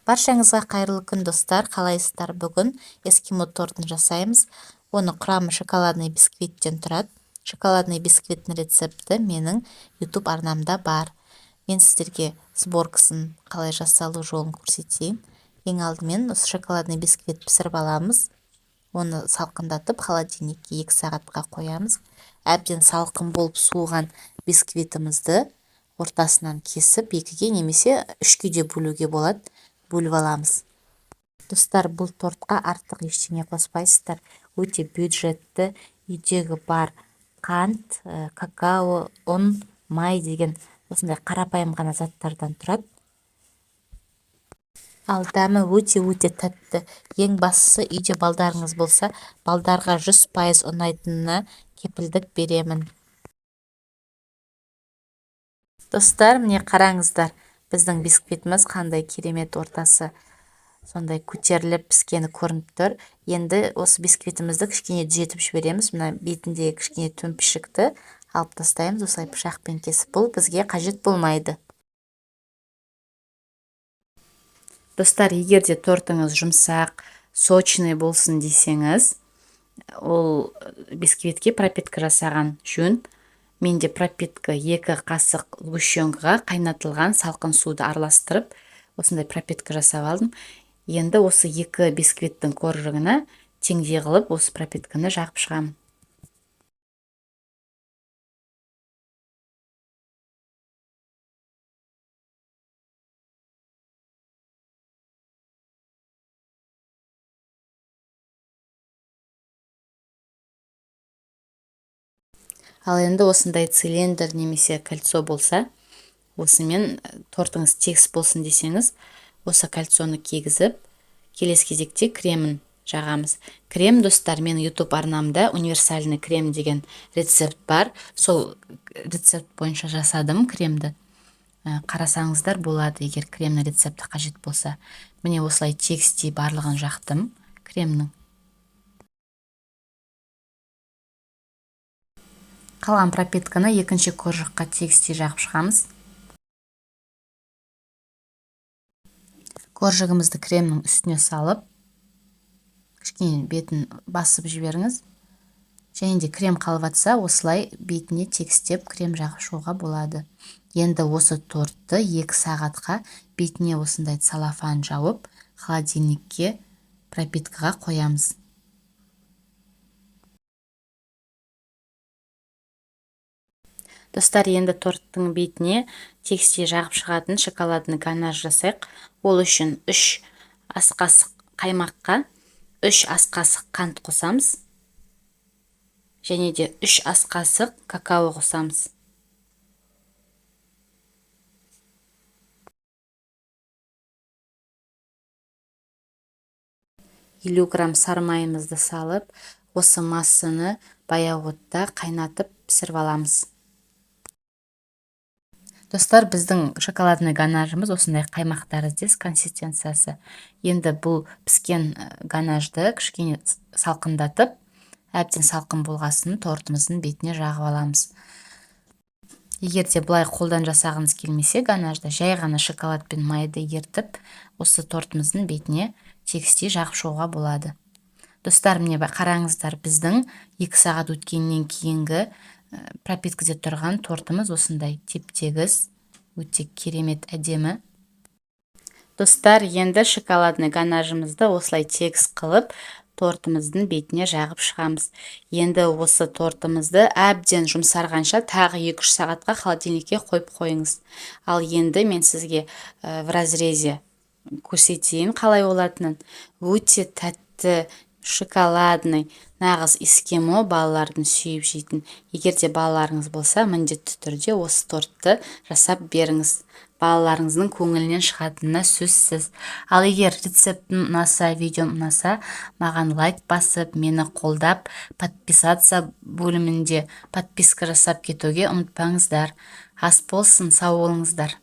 Баршаңызға қайырлы күн, достар! Қалайсыздар? Бүгін эскимо тортын жасаймыз. Оның құрамы шоколадный бисквиттен тұрады. Шоколадный бисквиттің рецепті менің YouTube арнамда бар. Мен сіздерге сборкасын қалай жасалу жолын көрсетейін. Ең алдымен осы шоколадный бисквит пісіріп аламыз. Оны салқындатып, холодильникке 2 сағатқа қоямыз. Әбден салқын болып суыған бисквитімізді ортасынан кесіп, 2-ге немесе 3-ке де бөлуге болады, бөліп аламыз. Достар, бұл тортқа артық ештеңе қоспайсыздар. Өте бюджетті, үйдегі бар қант, какао, ұн, май деген осындай қарапайым ғана заттардан тұрады. Ал дәмі өте-өте тәтті. Ең бастысы, үйде балдарыңыз болса, балдарға 100% ұнайтынына кепілдік беремін. Достар, міне қараңыздар, біздің бисквитіміз қандай керемет, ортасы сондай көтеріліп піскені көрініп тұр. Енді осы бисквитімізді кішкене түзетіп жібереміз. Мына бетіндегі кішкене төмпішікті алып тастаймыз, осылай пышақпен кесіп. Бұл бізге қажет болмайды. Достар, егер де тортыңыз жұмсақ, сочный болсын десеңіз, ол бисквитке пропитка жасаған жөн. Менде пропитка 2 қасық сгущенкаға қайнатылған салқын суды араластырып, осындай пропитка жасап алдым. Енді осы 2 бисквиттің коржигіне теңдей қылып осы пропитканы жағып шығамын. Ал енді осындай цилиндр немесе кольцо болса, осымен тортыңыз тегіс болсын десеңіз, осы кольцоны кигізіп, келесі кезекте кремін жағамыз. Крем, достар, менің YouTube арнамда универсальный крем деген рецепт бар. Сол рецепт бойынша жасадым кремді. Қарасаңыздар болады, егер кремнің рецепті қажет болса. Міне осылай тегістей барлығын жақтым кремнің. Қалған пропитканы екінші коржыққа тегістей жағып шығамыз. Коржигімізді кремнің үстіне салып, кішкене бетін басып жіберіңіз. Және де крем қалып жатса, осылай бетіне тегістеп крем жағып шығуға болады. Енді осы тортты 2 сағатқа бетіне осындай целлофан жауып, холодильникке пропиткаға қоямыз. Достар, енді торттың бетіне тегістей жағып шығатын шоколадный ганаш жасайық. Ол үшін 3 ас қасық қаймаққа 3 ас қасық қант қосамыз. Және де 3 ас қасық какао қосамыз. 50 грамм сары майымызды салып, осы массаны баяу отта қайнатып пісіріп аламыз. Достар, біздің шоколадный ганажымыз осындай қаймақ тәріздес консистенциясы. Енді бұл піскен ганажды кішкене салқындатып, әбден салқын болғасын тортымыздың бетіне жағып аламыз. Егер де былай қолдан жасағыңыз келмесе, ганажды жай ғана шоколад пен майды ертіп, осы тортымыздың бетіне тегістей жағып шығуға болады. Достар, міне қараңыздар, біздің 2 сағат өткеннен кейінгі пропиткіде тұрған тортымыз осындай теп-тегіс, өте керемет әдемі. Достар, енді шоколадный ганажымызды осылай тегіс қылып, тортымыздың бетіне жағып шығамыз. Енді осы тортымызды әбден жұмсарғанша тағы 2-3 сағатқа холодильникке қойып қойыңыз. Ал енді мен сізге в разрезе көрсетейін қалай болатынын. Өте тәтті, шоколадный, нағыз эскимо, балалардың сүйіп жейтін. Егер де балаларыңыз болса, міндетті түрде осы тортты жасап беріңіз. Балаларыңыздың көңілінен шығатынына сөзсіз. Ал егер рецептім ұнаса, видеом ұнаса, маған лайк басып, мені қолдап, подписаться бөлімінде подписка жасап кетуге ұмытпаңыздар. Ас болсын, сау болыңыздар.